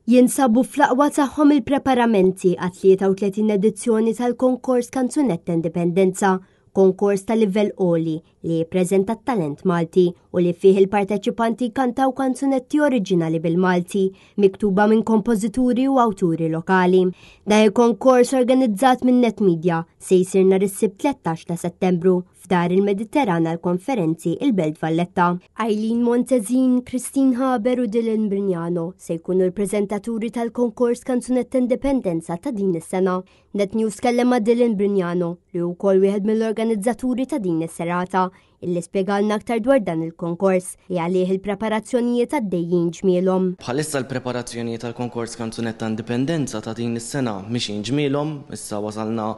Jinsabu fl-aqwa tagħhom il-preparamenti għat-33 edizzjoni tal-Konkors Kanzunetta Indipendenza, konkors ta' livell għoli li jippreżenta t-talent Malti u li fih il-parteċipanti jkantaw kanzunetti oriġinali bil-Malti miktuba minn kompożituri u awturi lokali. Dan il-konkors organizzat minn Net Media se jsir nhar is-Sibt 13 ta' Settembru f'Dar il-Mediterran għall-Konferenzi il-Belt Valletta. Eileen Montezin, Christine Haber u Dylan Brignano se jkunu l-preżentaturi tal-konkors Kanzunetta Indipendenza ta' din is-sena. Net News tkellem ma' Dylan Brignano li hu wkoll wieħed mill-organizzaturi ta' din is-serata illi spjegalna aktar dwar dan il-konkors li għalih il-preparazzjonijiet għaddejjin ġmielhom. Bħalissa l-preparazzjonijiet għall-konkors Kanzunetta Indipendenza ta' din is-sena mixjin ġmielhom, issa wasalna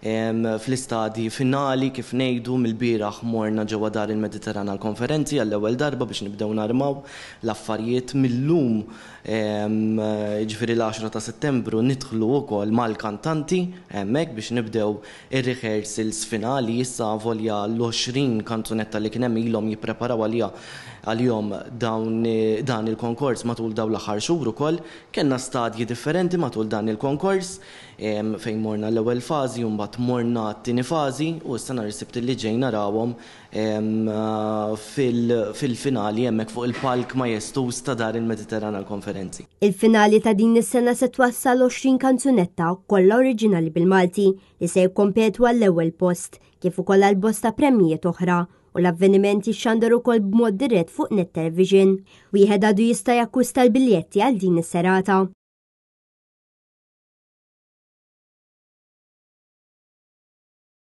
Fl-istadji finali, kif ngħidu, mill-bieraħ morna ġewwa Dar il-Mediterran għall-konferenzi għall-ewwel darba biex nibdew narmaw l-affarijiet. Mil-lum, jiġifieri l-għaxra ta' Settembru, nidħlu wkoll mal-kantanti hemmhekk biex nibdew ir-rehearsals finali. Issa avolja l-20 kanzunetta li kien hemm ilhom jippreparaw għaliha għalihom dawn dan il-konkors matul dawn l-aħħar xhur ukoll. Kellna stadji differenti matul dan il-konkors. Fejn morna l-ewwel fażi u mbagħad morna għat-tieni fażi u issa nhar is-Sibt li ġej narawhom fil-finali hemmhekk fuq il-palk majestuż ta' Dar il-Mediterran għall-Konferenzi. Il-finali ta' din is-sena se twassal 20 kanzunetta kollha oriġinali bil-Malti li se jikkompetu għall-ewwel post kif ukoll għal bosta premjijiet oħra u l-avveniment jixxandar ukoll b'mod dirett fuq Net Television. Wieħed għadu jista' jakkwista l-biljetti għal din is-serata.